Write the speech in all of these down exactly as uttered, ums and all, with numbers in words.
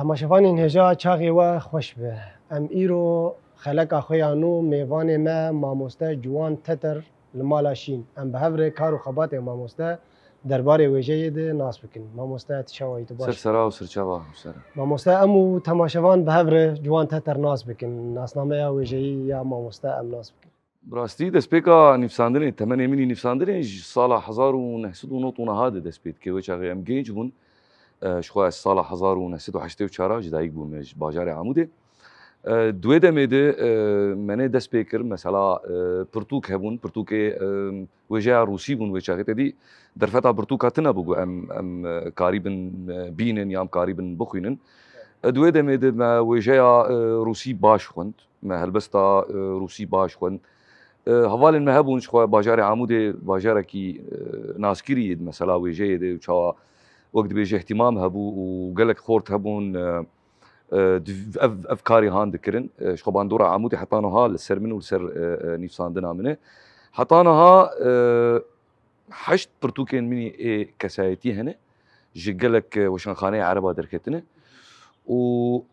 Temaşevanên hêja, çaxê we xweş be. Em îro xeleka xwe ya nû mêvanê me mamoste Ciwan Teter li mala Şîn. Em bi hev re kar û xebatê mamoste derbarê wêjeyê de nas bikin. Mamoste, tu çawa yî, tu baş? Ser sera û ser çava, ser. Mamoste, em û temaşevan bi hev re Ciwan Teter nas bikin. Nasnameya wêjeyî ya mamoste em nas bikin. Bi rastî destpêka nivîsandinê, temenê min î nivîsandinê ji sala hezar û neh sed û nod û neha de dest pê dike. Wê çaxê em genc bûn. E, ji xwe ez sala hezar û neh sed û heştê û çar ji dayik bûme ji bajarê Amûdê. E, di wê demê de, e, me nê dest pê kir, mesela, e, pirtûk hebûn, pirtûkê, e, wêjeya rûsî bûn wê çaxê. Te dî derfeta pirtûka tune bû ku em, em, e, karîbin, e, bînin ya em karîbin bixwînin. E, di wê demê de me wêjeya, e, rûsî baş xwend. Me helbesta, e, rûsî baş xwend. E, hevalên me hebûn ji xwe bajarê Amûdê, bajarekî, e, naskirî yê, mesela wêjeyê de û çawa wek dibêje îhtîmam hebû û gelek xort hebûn, e, e, di-, ev, ev karî han dikirin. E, ji xwe bandora Amûdê heta niha li ser min û li ser, e, e, nivîsandina min e. Heta niha, e, heşt pirtûkên min ê kesayetî hene. Ji gelek, e, weşanxaneyê ereba derketine. Û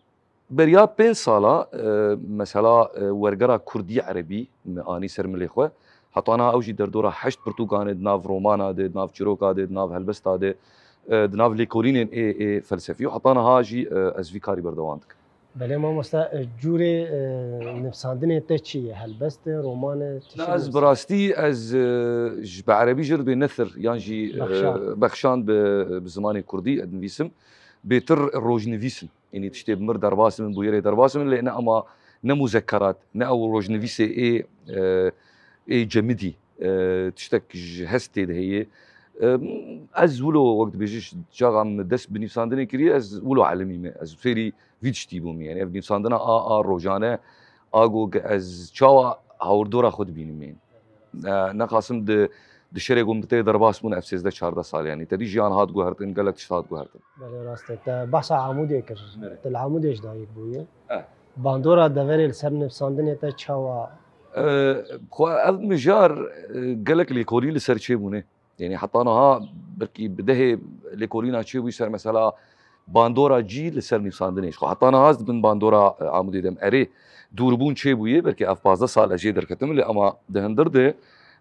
beriya pênc sala, e, mesela, e, wergera kurdî erebî me anî ser milê xwe. Heta niha ew jî derdora heşt pirtûkan e, di nav romana de, di nav çîroka de, di nav helbesta de, e, di nav lêkolînên ê, ê felsefî û heta niha jî, e, ez vî karî berdewam dikim. Belê mamoste, e, cûrê, e, nivîsandinê te çi ye? Helbest e, roman e, tişî? Na, ez bi rastî, ez, e, ji bi erebî jê re dibê nethir yan jî, e, bexşan, bexşan bi, bi zimanê kurdî dinivîsim. Bêtir rojnivîs in. Yanî tiştê bi mir derbas in, bûyerê derbas in, lê ne ama ne muzekerat, ne ew rojnivîsê ê, e, ê cemidî, e, tiştek ji hestê de heye. E, ez wilo wek dibêje ji çaxa min dest bi nivîsandinê kiriye, ez wilo elimî me. Ez fêrî vî tiştî bûm. Yanî ev nivîsandina a, a rojane, a ku ez çawa hawirdora xwe dibînim. Yanî. E, nexasim di, di şerê ku min tê derbas bûn ev sêzdeh çardeh sal, yanî te dî jiyan hat guhertin, gelek tişt hat guhertin. Belê rast e. Te behsa Amûdê kir. Belê. Te li Amûdê ji dayik bûye. Eh. Bandora deverê li ser nivîsandinê te çawa? E, xwe ev mijar, e, gelek lêkolîn li ser çêbûne. Yanî heta niha belkî bi dehê lêkolîna çêbûyî ser mesela bandora cî li ser nivîsandinê. Ji xwe heta niha ez di bin bandora, e, Amûdê de me. Erê, dûrbûn çêbûye, belkî ev pazdeh sal ez jê derketim, lê ema di hundir de,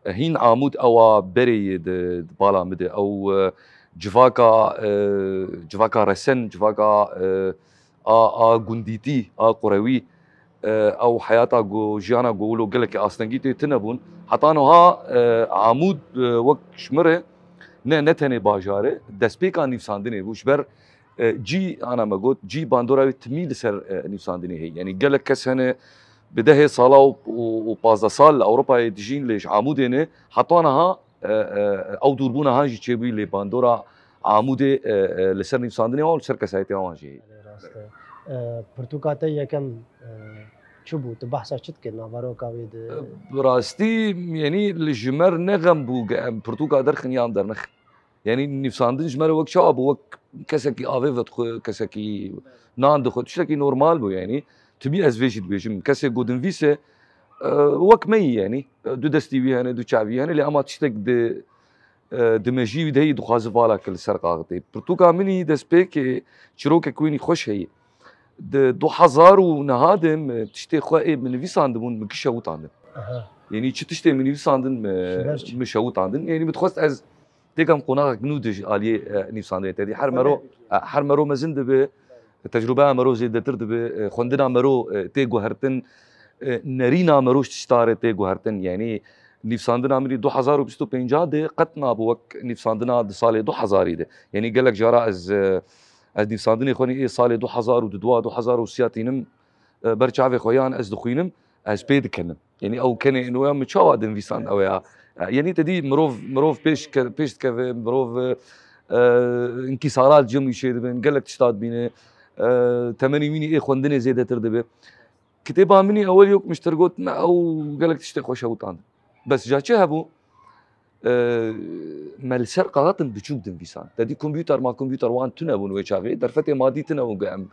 e, hîn Amûd ewa berê ye di, di bala min de. Ew, e, civaka, e, civaka resen, civaka, e, a, a gundîtî, a qurewî, e, ew heyata ku, jiyana ku wilo gelekî astengî tê tune bûn. Heta niha, e, Amûd, e, wek ji min re ne, ne tenê bajar e, destpêka nivîsandinê bû. Ji ber, e, cî, ana me got, cî bandora wê timî li ser, e, nivîsandinê heye. Yanî gelek kes hene bi dehê sala û, û, û pazdeh sal li Ewropayê dijîn, lê ji Amûdê ne, heta niha e, e, ew dûrbûna han jî çêbûyî lê bandora Amûdê, e, e, li ser nivîsandinê wan û li ser kesayetiya wan jî heye. Belê, rast e. E, pirtûka te yekem, e, çi bû? Tu behsa çi dikî naveroka wê de? E, bi rastî, yanî li ji me re ne xem bû, ge-, em pirtûka derxin ya em dernexin. Yanî nivîsandin ji me re wek çawa bû? Wek kesekî avê vedixwe, kesekî nan dixwe, tiştekî normal bû yanî. Tibî ez vê jî dibêjim. Kesê ku dinivîse, e, wek me yî yanî. E, du destî wî hene, du çavî hene, lê ema tiştek di, e, di mejî wî de heyî dixwaze vala ke li ser kaxitê. Pirtûka min î destpêkê çîrokek wînî xweş heye. Di du hezar û neha de min tiştê xwe ê min nivîsandibûn, min kişewitandin. Aha. Yanî çi tiştê min nivîsandin, min, ji ber çi? Min şewitandin. Yanî min dixwest ez têkem qonaxek nû di ji aliyê, e, nîvsandinê te dî. Her mero, e, her mero mezin dibe, tecrûbeya mero zêdetir dibe, e, xwendina mero, e, tê guhertin, e, nerîna mero ji tişta re tê guhertin. Yanî nîvsandina min î du hezar û bîst û pênc de qet nabû wek nîvsandina di salê du hezarî de. Yanî gelek cara ez, e, ez nîvsandinê xwe nî ê salê du hezar û du, du hezar û sê tînim, e, ber çavê xwe yan ez dixwînim, ez pê dikenim. Yanî ew kenê inoya min çawa dinivîsand ew ya. E, yanî te dî mirov, mirov pêş ke-, pêş dikeve, mirov, e, e, inkîsarat cem wî çêdibin, gelek tişta dibîne, e, temenî wînî ê xwendinê zêdetir dibe. Kitêba min î ewel yok min ji te re got, me ew gelek tiştê xwe şewitandin. Bes ja çi hebû? E, me li ser kaxetin biçûk dinivîsan. Te dî kompûter, ma kompûter wan tune bûn wê çaxê. Derfetê madî tune bûn ku em,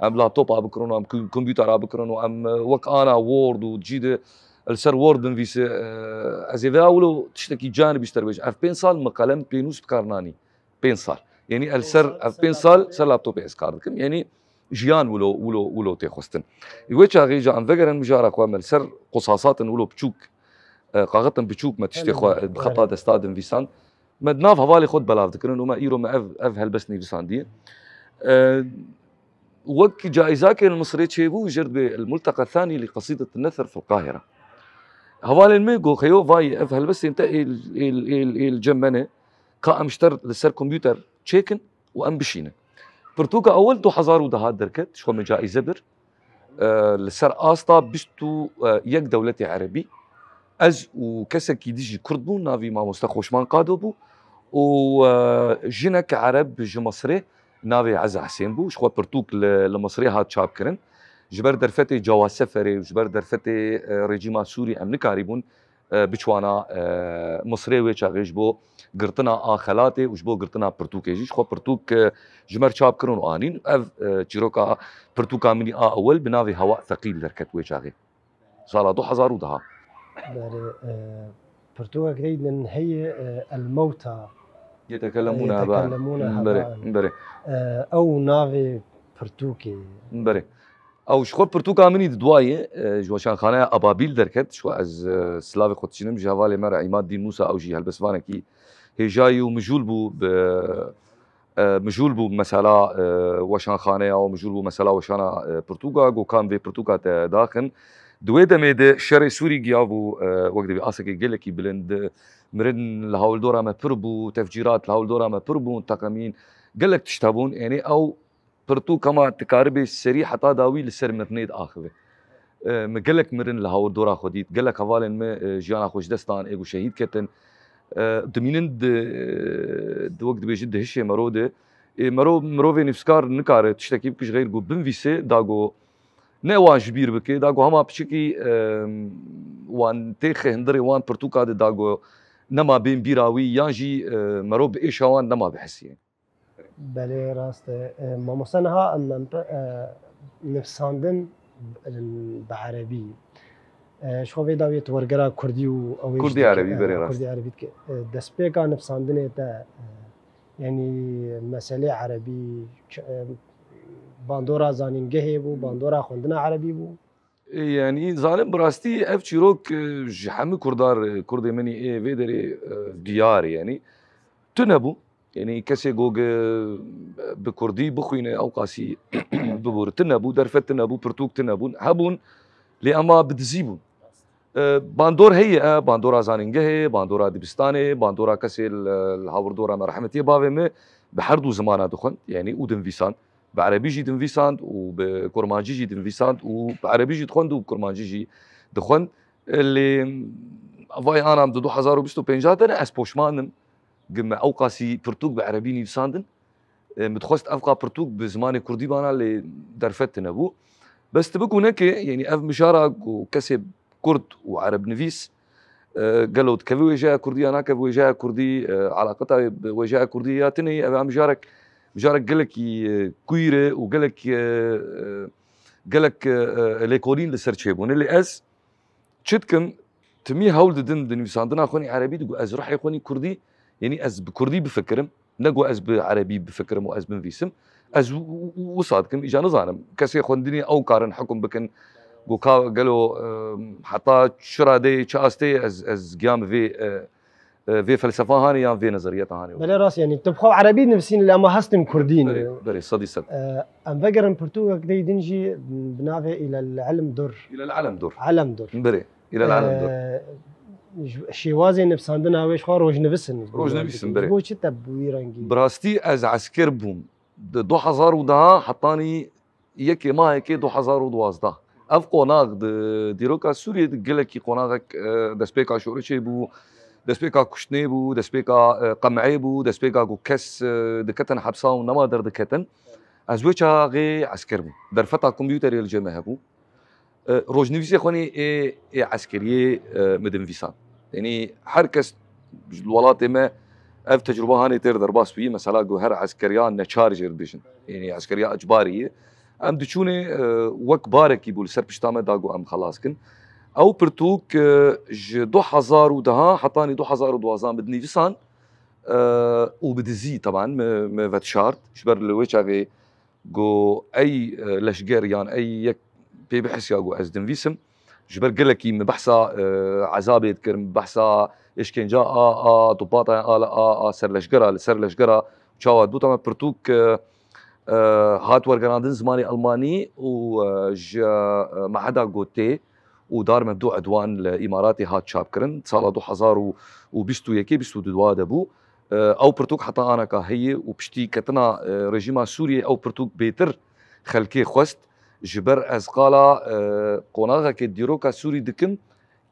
em laptopa bikirin û em ku-, kompûtera bikirin û em, e, wek ana Word û cî de li ser Word binivîse. E, ez ê vêya wilo tiştekî can bî ji te re bêjim. Ev pênc sal min qelem pênûs bi kar nanî. Pênc sal. Yanî el ser, ev pênc sal ser laptopê ez kar dikim. Yanî jiyan wilo, wilo, wilo tê xwestin. Wê çaxê ji em vegerin mijara xwe me li ser qosasatin wilo biçûk, e, kaxetin biçûk me tiştê xwe bi xeta desta dinvîsan. Me di nav hevalê xwe de belav dikirin û me îro me ev, ev helbest nivîsandiye. E, wek caîzakê li Misirê çêbû, jê re dibê الملتقى الثاني لقصيدة النثر في القاهرة. Hevalên me got, Xeyo, vay ev helbestên te ê, ê, ê, ê li cem me ne, ka em ji te re li ser kompûter çêkin û em bişînin. Pirtûka ewil du hezar û deh derket, ji xwe me caîze bir. E, li ser asta bîst û yek dewletê erebî. Ez û kesekî dî jî kurd bû, navî mamoste Xoşman Qado bû û, e, jinek ereb ji Misirê, navê Eza Hisên bû. Ji xwe pirtûk li, li Misirê hat çapkirin. Ji ber derfetê Cewaz Seferê û ji ber derfetê, e, rejîma Sûrî em nikarîbûn, e, biçwana, e, Misirê wê çaxê ji bo girtina a xelatê û ji bo girtina pirtûkê jî. Ji xwe pirtûk, e, ji me re çap kirin û anîn. Ev, e, çîroka pirtûka min a ewil bi navê Hewa Seqîl derket wê çaxê. Sala du hezar û deh. Berê, e, pirtûkek dey din heye, e, El Mewta. Yetekellemûne Yetekellemûne hebaen. Berê, hebaen. Berê. E, ew navê pirtûkê. Berê. Ew ji xwe pirtûka min î di duayê, e, ji weşanxaneya Ababîl derket. Ji xwe ez, e, silavê xwe dişînim ji hevalê me re Îmaddîn Mûsa, ew jî helbestvanekî hêjayî û mijûl bû bi, e, mijûl bû mesela, e, weşanxaneya û mijûl bû mesela weşana, e, pirtûka, got ka em vê pirtûka te daxin. Di wê demê de şerê Sûrî giya bû, e, wek dibê asekê gelekî bilind, mirin li hawldora me pir bû, tefcîrat li hawldora me pir bûn, teqemîn, gelek tişt hebûn. Yanî ew pirtûk hema dikaribê serî heta dawî li ser mirinê diaxive. E, me gelek mirin li hawldora xwe dît, gelek hevalên me, e, jiyana xwe ji dest dan, ê ku şehîd ketin. E, dimînin di, di wek dibêjin di hişê mero de. Ê, mero, mirovê nivîskar nikare tiştekî bike ji xeyr ku binvîse, da ku ne wan ji bîr bike, da ku hema piçikî, e, wan têxe hundirê wan pirtûka de, da ku nema bên bîra wî, yan jî, e, mero bi êşa wan nema bihesiyê. Belê, rast e. E, mamoste, niha em, em pe-, e, nivsandin bi, bi erebî. E, ji xwe vê dawiyê tu wergera kurdî û ew ê Kurdî jî dike, erebî, e, berê rast. Kurdî erebî dike. E, destpêka nivsandinê te, e, yanî meselê erebî, ç-, e, bandora zanîngehê bû, bandora xwendina erebî bû? Ê, yanî, zanim bi rastî ev çîrok, e, ji hemû kurdar, e, kurdê min î ê vê derê, e, diyar e, yanî. Tune bû. Yanî, kesê ku, e, bi kurdî bixwîne, ewqasî bibûre. Tune bû, derfet tune bû, pirtûk tune bûn. Hebûn, lê ema bi dizî bûn. E, bandor heye, e, bandora zanîngehê, bandora dibistanê, bandora kesê li, li hawirdora me rehmetiyê bavê me bi her du zimana dixwend, yanî û dinvîsand. Bi erebî jî dinvîsand û bi kurmancî jî dinvîsand û bi erebî jî dixwend û bi kurmancî jî dixwend. Lê vay anam di du hezar û bîst û pênc de ne ez poşman im, gi me ewqasî pirtûk bi erebî nivîsandin. E, min dixwest evqa pirtûk bi zimanê kurdî bana, lê derfet tune bû. Bes tu bikû neke, yanî ev mijara ku kesê kurd û erebnivîs, e, gelo dikeve wêjeya kurdî ya nakeve wêjeya kurdî, e, eleqeta wê bi wêjeya kurdî ya tune ye, ev e mijarek, mijarek gelekî, e, kûr e û gelek, e, e, gelek, e, e, lêkolîn li ser çêbûne. Lê ez çi dikim, timî hewl didim di nivîsandina xwe nî erebî de ku ez ruhê xwe nî kurdî, yanî ez bi kurdî bifikirim. Ne ku ez bi erebî bifikirim û ez binivîsim. Ez w-, w-, w-, wisa dikim, îca nizanim. Kesê xwendinê ew karin hukm bikin. Ku ka gelo, e, heta çi radeyê, çi asteyê ez, ez giya min vê, e, e, vê felsefa hanê yan vê nezeriyeta hanê. Belê rast, yanî tu bi xwe erebî dinivîsînî lê ema hestin kurdî ne. Berê, berê, sedî sed. E, em vegerin pirtûkek dey din jî bi navê Îlel Elm Dur. Îlel Elm Dur. Elm Dur. Berê. Îlel Elm Dur. E, ji, şêwazê nivîsandina wê ji xwe rojnivîs in. Rojnivîs in, berê. Ji bo çi te bi wî rengî? Bi rastî ez esker bûm. Di du hezar û deh hetanî yekê mahekê du hezar û duwazdeh. Ev qonax di dîroka Sûriyê de gelekî qonaxek, e, destpêka şoreşê bû, destpêka kuştinê bû, destpêka, e, qem'ê bû, destpêka ku kes, e, diketin hepsa û nema derdiketin. Ez wê çaxê esker bûm. Derfeta kompûterê li cem me hebû. E, rojnivîsê xwe nê ê, ê eskeriyê, e, min dinivîsan. Yanî her kes ji welatê me ev tecrûba hanê têr derbas bûyî. Mesela ku her eskeriya neçar jê dibêjin. Yanî eskeriya icbarî ye. Em diçûnê, e, wek barekî bû li ser pişta me da ku em xelas kin. Ew pirtûk, e, ji du hezar û deh hetanî du hezar û duwazdeh min dinivîsan, e, û bi dizî teban me, me vedişart. Ji ber li wê çaxê Go ey e, leşger yan ey yek pê bihisiya go ez dinvîsim. Ji ber gelekî min behsa e, ezabê dikir, min behsa êşkenca a, a topata a, a, a ser leşgera, li ser leşgera çawa dibû. Tema pirtûk e, e, hat wergerandin zimanê Almanî û e, ji e, meheda go tê û dar me du edwan li Îmaratê hat çapkirin. Sala du hezar û bîst û yekê bîst û dua de bû. E, ew pirtûk heta anaka heye û piştî ketina e, rejîma Sûriyê ew pirtûk bêtir xelkê xwest. Ji ber ez qala e, qonaxeke dîroka Sûrî dikim,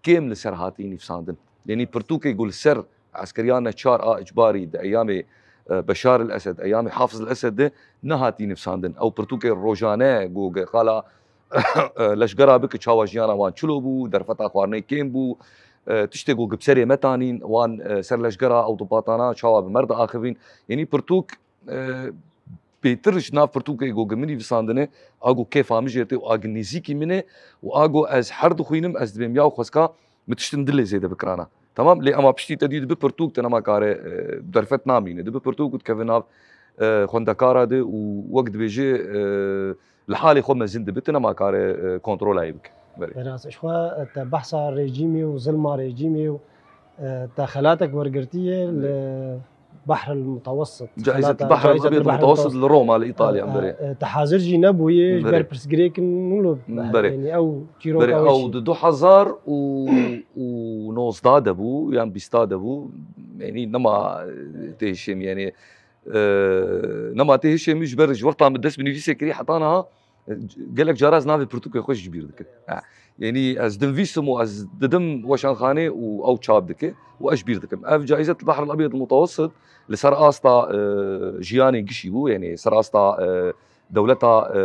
kêm li ser hatî nivîsandin. Yanî pirtûkê ku li ser eskeriya neçar a icbarî di eyamê e, Beşar el Esed, eyamê Hafiz el Esed de nehatî nivîsandin. Ew pirtûkê rojane ku ge- qala e, leşgera bike çawa jiyana wan çilo bû, derfeta xwarinê kêm bû, e, tiştê ku gi bi serê me tanîn, wan e, ser leşgera ew dipatana çawa bi mer diaxivîn. Yanî pirtûk e, bêtir ji nav pirtûkê ku gi min nivîsandine, a ku kêfa min jê tê û a gi nêzîkî min e û a ku ez her dixwînim, ez dibêm ya û xwezka min tiştin dilê zêde bikirana. Tamam, lê ema piştî te dî dibi pirtûk te nema kare e, derfet namîne. Dibi pirtûk û dikeve nav e, xwendekara de û wek dibêje e, li halê xwe mezin dibi, tu nema kare e, kontrolayê bike. Berê. Beraz, ji xwe te behsa rejîmê û zilma rejîmê û e, te xelatek wergirtiye li Behr el Mutawessit. Caîzet Xelata- Behr Caîzet el Ebyed Behr el Mutawessit Mutawessit. Li Roma, li Îtalya, E, berê. E, te hazir jî nebûye, ji Berê. Ber pirsgirêkin nûlo Berê. Yanî ew çîroka Berê, wê ew çi? Di du hezar û nozdeh de bû, yan bîsta de bû, yanî nema tê hişê min, yanî e, nema tê hişê min ji ber ji wexta min dest bi nivîsê kirî heta niha e, gelek cara ez navê pirtûkê xwe ji bîr dikim. Ha. Yanî ez dinvîsim û ez didim weşanxanê û ew çap dike û ez ji bîr dikim. Ev Caîzet Behr el Ebyed Mutawessit li ser asta e, jiyanê gişî bû, yanî ser asta e, dewleta e,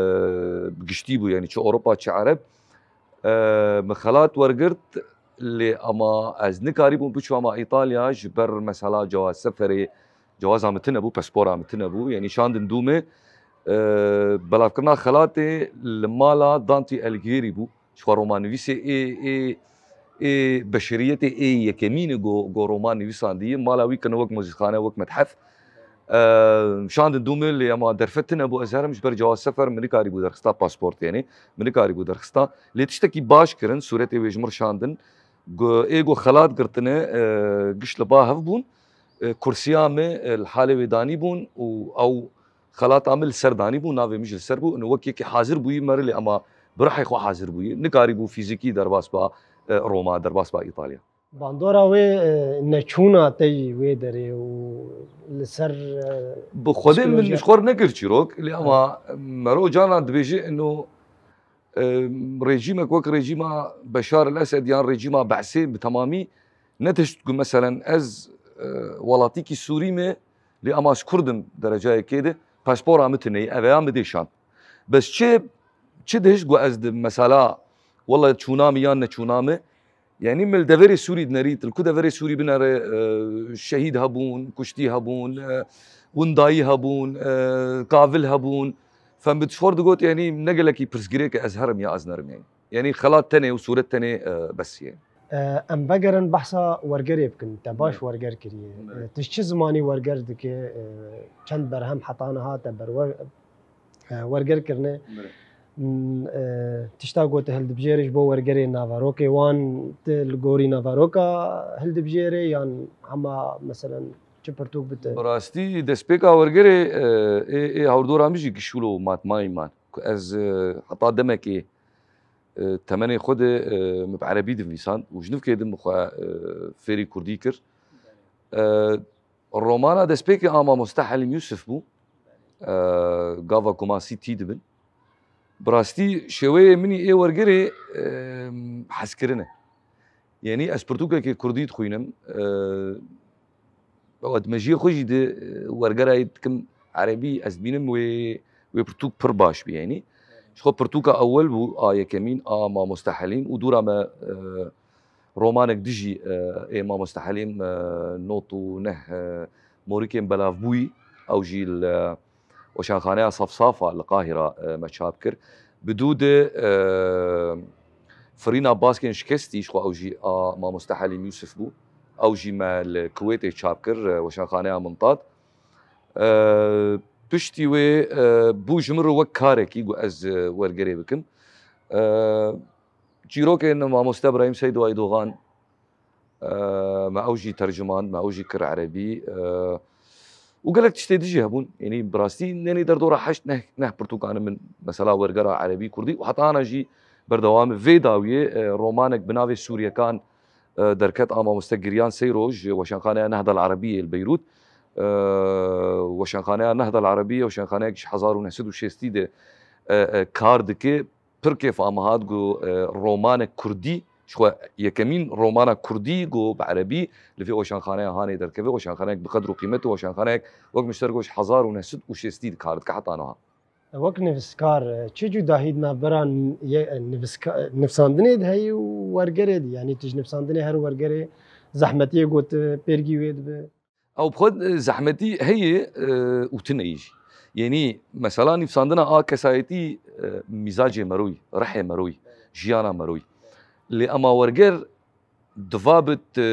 giştî bû, yanî çi Ewropa çi Ereb. E, min xelat wergirt, lê ama ez nikarîbûm biçûm ama Îtalya ji ber mesela cewaz seferê, cewaza min tune bû, paspora min tune bû, yanî şandin dû me. E, belavkirina xelatê li mala Dante Alighieri bû. Ji xwe romannivîsê ê, ê, ê beşeriyetê ê yekemîn e go, go roman nivîsandiye. Mala wî kirine wek muzîkxane, wek methef. E, şandin dû me lê ema derfet tune bû, ez herim ji ber cewaz sefer min nikarîbû derxista pasport, yanî min nikarîbû derxista. Lê tiştekî baş kirin, sûretê wê ji mir şandin. Go, ê go xelat girtine, e, giş li ba hev bûn. E, kursiya me e, li halê wê danî bûn û ew xelata min li ser danî bû, navê min jî li ser bû. Û wek yekî hazir bûyî merê lê ema bi ruhê xwe hazir bûyî. Nikarîbû fîzîkî derbas ba e, Roma, derbas ba Îtalya. Bandora wê e, neçûna te yî wê derê û li ser e, Bi xwedê min psikolojiya ji xwe re nekir çîrok, lê ama mero canan dibêje ino e, rejîmek wek rejîma Beşar el Esed yan rejîma Be'sê bi temamî ne tişt ku meselen ez e, welatîkî Sûrî me lê ama ez Kurd im derecayekê de paspora min tune ye, ev ya min dê şand. Bes çi, çi dihişt ku ez di mesela wele çûna min yan neçûna min, yanî min li deverê Sûrî dinerî, tu li ku deverê Sûrî binere, e, şehîd hebûn, kuştî hebûn, e, windayî hebûn, e, kavil hebûn. Fem bi xwe digot, yanî ne gelekî pirsgirêk e ez herim ya ez nerim yanî. Yanî xelat tenê û sûret tenê e, bes ye. E, em vegerin behsa wergerê bikin. Te baş Evet. Werger kiriye. Evet. E, tu ji çi zimanî werger dike? E, çend berhem heta niha te berwer, e, werger kirine? Evet. M, e, tişta ku tu hildibijêrî ji bo wergerê naverokê wan, tu li gorî naveroka hildibijêrê yan hema meselen çi pirtûk bi te? Bi rastî destpêka wergerê, e, ê, ê hawrdora min jî Gişûlo Matmayî man. Ku ez, e, heta demekê e, temenê xwe de, e, min bi erebî dinivîsand û ji nivkê din min xwe, e, fêrî kurdî kir. E, romana destpêkê a Mamoste Helîm Yûsif bû. E, gava ku ma sî tî dibin. Bi rastî şêweyê min î ê wergerê, e, hezkirin e. Yanî ez pirtûkekê kurdî dixwînim. E, ew ez mejiyê xwe jî di, e, wergerayê dikim erebî, ez dibînim wê, wê pirtûk pir baş bî yanî. Ji xwe pirtûka ewel bû, a yekemîn, a Mamoste Helîm û dûra me, e, romanek dijî, e, ê Mamoste Helîm, e, nod û neh, e, morikên belavbûyî, ew jî li, e, Weşanxaneya Safsafa li Qahira, e, me çap kir. Bi dû de, e, Firîna Baskên Şikestî ji xwe ew jî a Mamoste Helîm Yûsif bû. Ew jî me li Kuwêtê çap kir, e, Weşanxaneya Mintad. E, Piştî wê, e, bû ji min re wek karekî ku ez, e, wergerê bikim. E, çîrokên mamoste Birahîm Seydo Aydogan, e, me ew jî tercimand, me ew jî kir erebî, e, û gelek tiştê din jî hebûn. Yanî bi rastî nenê derdora heşt neh, neh pirtûkan in min mesela wergera erebî, kurdî û heta ana jî berdewam e. Vê dawiyê, e, romanek bi navê Sûriyekan, e, derket a mamoste Giryan Seyro ji Weşanxaneya Nehda El Erebiyê li Beyrût. E, Weşanxaneya Nehda El Erebiyê weşanxaneyek ji hezar û neh sed û şêstî de, e, e, kar dike. Pir kêfa min hat ku, e, romanek kurdî, ji xwe yekemîn romana kurdî ku bi erebî li vê weşanxaneya hanê derkeve, weşanxaneyek bi qedr û qîmet û weşanxaneyek wek min ji te re got ji hezar û neh sed û şêstî de kar dike heta niha. Wek nivîskar, çi cudahî di navbera n-, ye-, nivîska-, nivîsandinê de heye û wergerê de? Yanî tu ji nivîsandinê her wergerê zehmetiyê got, pêrgî wê dibe? Ew bi xwe, e, zehmetî heye, e, û tune ye jî. Yanî mesela nivîsandina a kesayetî, e, mîzacê mero yî, rihê mero yî, jiyana mero yî. Lê ema werger diva bi te,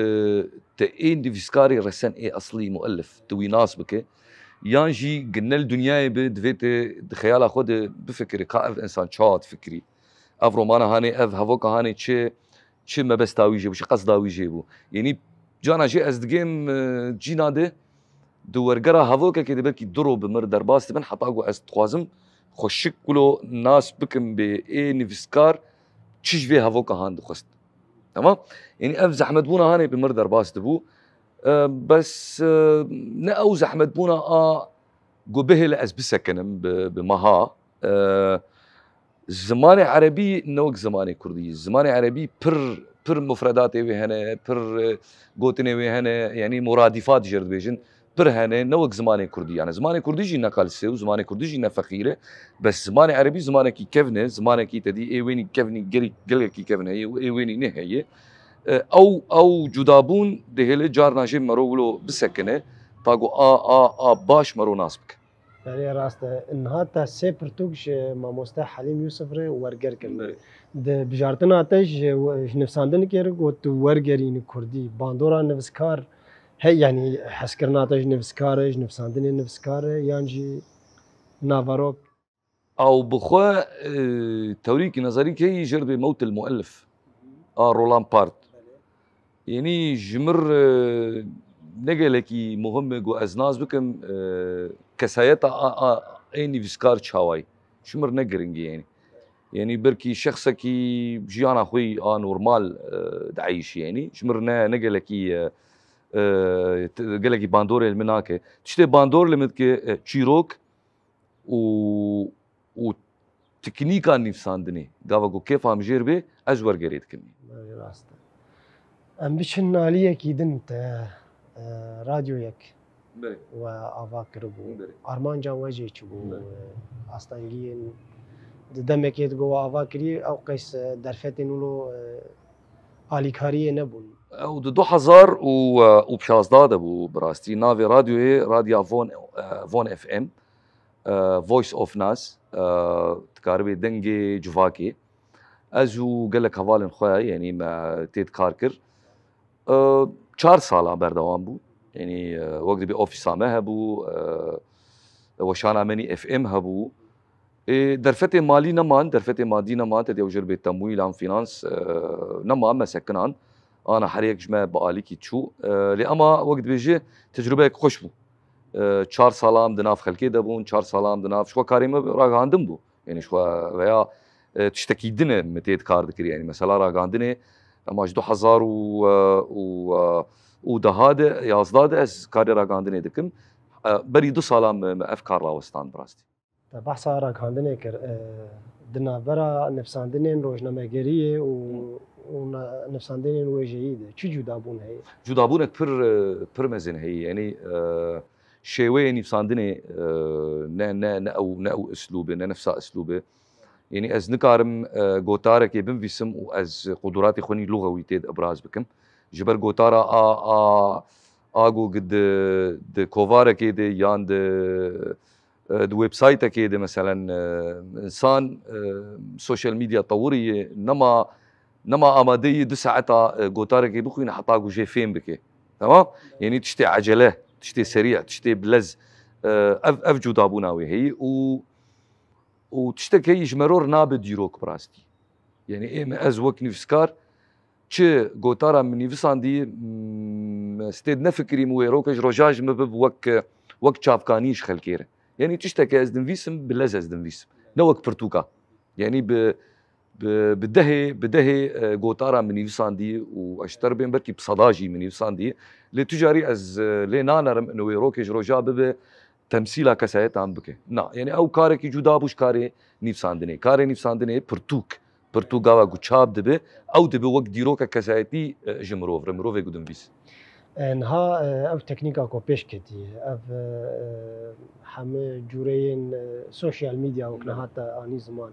te ê nivîskarê resen ê eslî muellif, tu wî nas bike, yan jî ginel dinyayê bi divê te di xeyala xwe de bifikirî, ka ev insan çawa difikirî. Ev romana hanê, ev hevoka hanê çi, çi mebesta wî jê bû, çi qesda wî jê bû. Yanî cana jê ez digêm, e, cîna de di wergera hevokekê de belkî du ro bi mir derbas dibin, heta ku ez dixwazim xweşik wilo nas bikim bê ê nivîskar çi ji vê hevoka han dixwest. Tamam? Yanî ev zehmetbûna hanê bi mir derbas dibû. E, bes, e, ne ew zehmetbûna a ku bihêle ez bisekinim bi, bi meha. E, zimanê erebî ne wek zimanê kurdî. Zimanê erebî pir, pir mufredatê wê hene, pir, e, gotinê wê hene, yanî muradîfat jê re dibêjin. Pir hene, ne wek zimanê kurdî. Yanî zimanê kurdî jî ne qels e û zimanê kurdî jî ne feqîr e. Bes zimanê erebî zimanekî kevn e, zimanekî te dî ê wênî kevnî gelî-, gelekî kevn heye û ê wênî neheye. E, ew, ew cudabûn dihêle carna jê mero wilo bisekine, ta ku a, a, a baş mero nas bike. Belê, rast e. Niha te sê pirtûk ji mamoste Helîm Yûsif re werger kirin. Belê. Di bijartina te ji, ji nivîsandinekê re got tu wergerînî kurdî. Bandora nivîskar hey, yanî hezkirina te ji nivîskar e, ji nivîsandinê nivîskar e, yan jî naverok? Ew bi xwe, e, tewrîkî nezerî keyî jê re dibê mewtil muellif a Roland Barthes. Yanî ji mir, e, ne gelekî muhim e ku ez nas bikim, e, kesayeta a, a, ê nivîskar çawa ye. Ji mir ne giring e yanî. Yanî belkî şexsekî jiyana xwe yî a normal, e, dieyşî yanî. Ji mir ne, ne gelekî, e, e, t-, gelekî bandorê li min nake. Tiştê bandor li min dike, e, çîrok û, û teknîka nivîsandinê. Gava ku kêfa min jê re bê, ez wergerê dikim. Belê, rast e. Em biçin aliyekî din te, e, radyoyek Belê. we ava kiribû. Belê. Armanca we jê çi bû? Belê. E, astengiyên di demekê de ku we ava kirî, ew qeys, e, derfetên wilo, e, alîkariyê nebûn. Ew di du hezar û, e, û şazda de bû, bi rastî. Navê radyoyê Radya Von, e, Von F M, e, Voice of Nas, e, dikaribê dengê civakê. Ez û gelek hevalên xwe, yanî me tê de kar kir. E, çar sala berdewam bû. Yanî, e, wek dibê ofîsa me hebû, e, weşana me nî F M hebû. Ê, derfetê malî neman, derfetê madî neman, te diya jê re bê temwîlan, fînans, e, nema, me sekinan. Ana her yek ji me bi alîkî çû. E, lê ema wek dibêje tecrubeyek xweş bû. E, çar sala em di nav xelkê de bûn, çar sala em di nav, ji xwe karê me ragihandin bû. Yanî ji xwe veya, e, tiştekî din e min tê de kar dikir. Yanî mesela ragihandinê, ema ji du hezar û, e, û, e, û deha de, yazda de ez karê ragihandinê dikim. E, berî du sala me, me ev kar rawestand bi rastî. Te behsa ragihandinê kir. E, di navbera nivîsandinên rojnamegeriyê û, û na-, nivîsandinên wêjeyî de çi cudabûn heye? Cudabûnek pir, e, pir mezin heye. Yanî, e, şêweyê nivîsandinê, e, ne, ne, ne ew, ne ew uslûb e, ne nefsa uslûb e. Yanî ez nikarim, e, gotarekê binivîsim û ez quduratê xwe nî luxewî tê de ibraz bikim. Ji ber gotara a, a, a ku di, di kovarekê de yan di, e, di websaytekê de, meselen, e, insan, e, sosyal medya tewirî ye, nema, nema amadeyî du saeta, e, gotarekê bixwîne heta ku jê fêm bike. Tamam? Yanî tiştê ecele, tiştê serî, tiştê bi lez, E, ev, ev cudabûna wê heyî û, û tiştek heyî ji meror nabe dîrok bi rastî. Yanî ê me, ez wek nivîskar çi gotara min nivîsandî, m-, stêd nefikirîm û wê roke ji roja ji min bib wek, wek çavkanî ji xelkê re. Yanî tişteke ez dinivîsim, bi lez ez dinivîsim. Ne wek pirtûka. Yanî bi, bi, bi dehê, bi dehê, e, gotara min nivîsandî û ez ji te re bên belkî bi seda jî min nivîsandî. Lê tu carî ez, e, lê nanerim ino wê rokê ji roja bibe temsîla kesayetan bike. Na, yanî ew karekî cuda bû ji karê nivîsandinê. Karê nivîsandinê pirtûk, pirtûk gava ku çap dibe, ew dibe wek dîroka kesayetî, e, ji mirov re, mirovê ku dinivîs. E, niha, e, ev teknîka ku pêş ketiye, ev, e, heme cûreyên, e, sosyal medya wek niha te anî ziman.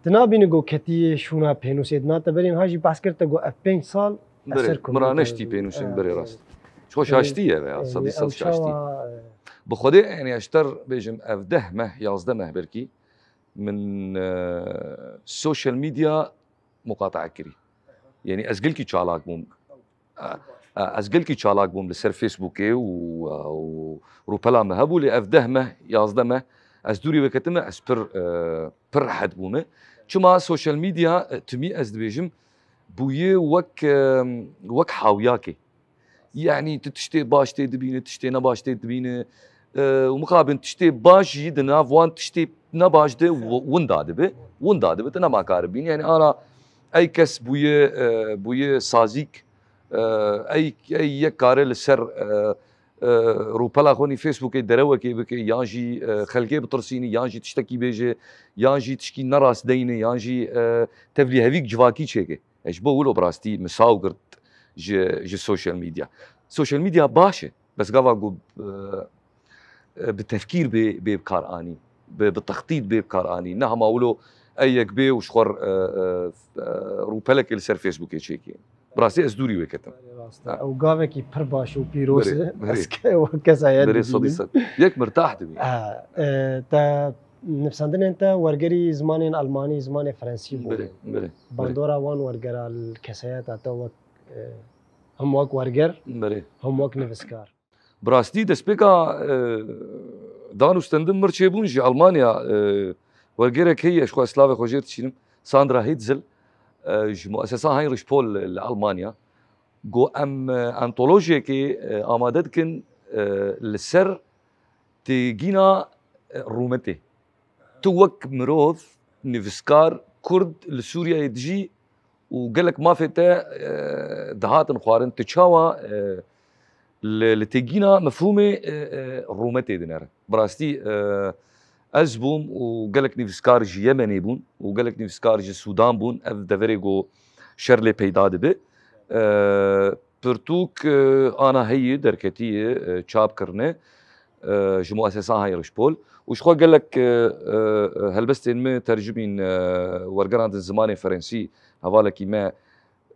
Tu nabînî ku ketiye şûna pênûsê, dina te berê niha jî behs kir te ku ev pênc sal Berê, eser min ra komîk neştî e, pênûsên e, berê e, rast. Ço e, şaştî ye veya e, sedî sed ew şaştî. Çawa, e, Bi Xwedê, yanî ez ji te re bêjim, ev deh meh, yazdeh meh belkî min, e, sosyal medya muqataa kirî. Yanî ez gelkî çalak bûm. E, e, ez gelkî çalak bûm li ser Facebookê û, e, û rûpela min hebû, lê ev deh meh, yazdeh meh ez dûrî wê ketime, ez pir, e, pir rehet bûme. Çima sosyal medya, e, timî ez dibêjim, bûye wek, e, wek hawiyakê. Yanî tu tiştê baş tê dibîne, tiştê nebaş tê dibîne. E, û mixabin tiştê baş jî di nav wan tiştê nebaş de w-, winda dibe. Winda dibe, tu nema kar bibînî. Yanî ana ey kes bûye, e, bûye sazîk, e, ey, ey yek kare li ser, e, e, rûpela xwe nî Facebookê derewekê bike, yan jî, e, xelkê bitirsînî, yan jî tiştekî bêje, yan jî tişkî nerast deyne, yan jî, e, tevlîhevîk civakî çêke. Ez ji bo wilo bi rastî min saw girt ji, ji sosyal medya. Sosyal medya baş e, bes gava ku, e, e, bi tefkîr bê, bê bi kar anî, bi, bi textît bê bi kar anî. Ne hema wilo ey yek bê û ji xwe, e, e, e, rûpelekê li ser Facebookê çêkê. Bi rastî ez dûrî wê ketim. Rast e. Ha. Ew gavekî pir baş û pîroz Berê, e. berê. Ez ke-, wek kesayet Berê dibînim. sedî sed. Yek mirtah dibî. Ha, e, te nivsandinên te wergerî zimanên Almanî, zimanê Frensî bû. Berê, berê, berê. Bandora wan wergera li kesayeta te wek, e, him wek werger, Berê. him wek nivîskar. Bi rastî destpêka, e, dan û stendin mir çêbûn ji Almanya, e, wergerek heye, ji xwe ez slavê xwe jê dişînim, Sandra Hitzel, e, ji muesesa Heinrich Pohl li, li Almanya, got em, e, antolojiyekê, e, amade dikin, e, li ser têgîna, e, rûmetê. Tu wek mirov, nivîskar, kurd li Sûriyeyê dijî û gelek mafê te, e, dihatin xwarin, tu çawa, e, li, li têgîna mefhûmê, e, e, rûmetê dinere? Bi rastî, e, ez bûm û gelek nivîskar ji Yemenê bûn û gelek nivîskar ji Sûdan bûn. Ev deverê ku şer lê peyda dibe. E, pirtûk, e, ana heyî derketiye, e, çap kirine, e, ji muesesa Heinrich Pohl. Û ji xwe gelek, e, e, helbestên me tercimîn, e, wergerandin zimanê Frensî, hevalekî me,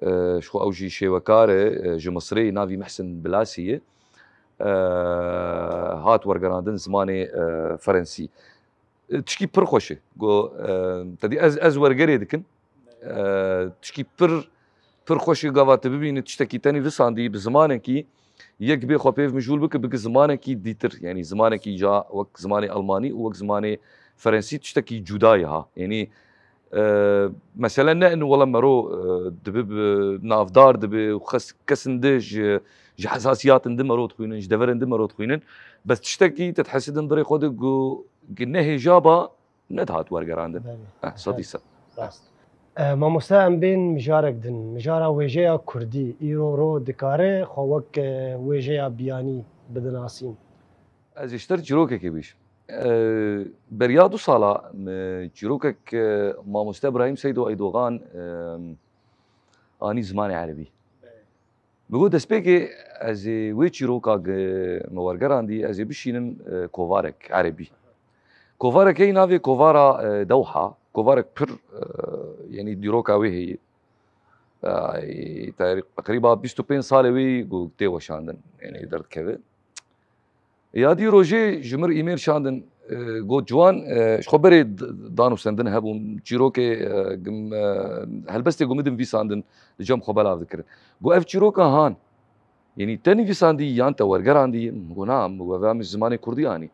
e, ji xwe ew jî şêwekar e, e, ji Misrê, navî Mihsin Bilasî ye. E, hat wergerandin zimanê, e, Frensî. E, tişkî pir xweş e. Go, e, te dî ez, ez wergerê dikim. E, tişkî pir, pir xweş e gava tu bibînî tiştekî te nivîsandî bi zimanekî yek bê xwe pêv mijûl bike, bike zimanekî dîtir. Yanî zimanekî ca wek zimanê Almanî û wek zimanê Frensî tiştekî cuda ye ha. Yanî, e, mesele ne in wele mero, e, dibe bi navdar dibe û xes-, kesin di ji, ji hesasiyatin di mero dixwînin, ji deverin di mero dixwînin. Bes tiştekî te dihesidin birê xwe de ku, ku ne hêja ba, nedihat wergerandin. Belê. Eh, sedî sed. Rast. E, mamoste, em bên mijarek din. Mijara wêjeya kurdî, îro ro dikare xwe wek, e, wêjeya biyanî bidinasîn? Ez ê ji te re çîrokekê bêjim. E, beriya du sala me çîrokek, e, mamoste Ibrahîm Seydo Eydogan, e, anî zimanê erebî. Belê. Min got, destpêkê ez ê wê çîroka ge-, me wergerandî, ez ê bişînim, e, kovarek erebî. Kovarek heyî navê kovara, e, Dewha. Kovarek pir, e, yanî dîroka wê heye. E, te-, teqrîba bîst û pênc salê wê ku tê weşandin, yanî derdikeve. Ya dî rojê ji mir îmêl şandin, e, got, Ciwan, e, ji xwe berê d-, dan û sendin hebûn, çîrokê, e, gim, e, helbestê ku min dinivîsandin, li cem xwe belav dikirin. Got, ev çîroka han, Yanî te nivîsandî yan te wergerandî? Min got na, min got vê min zimanê kurdî anî.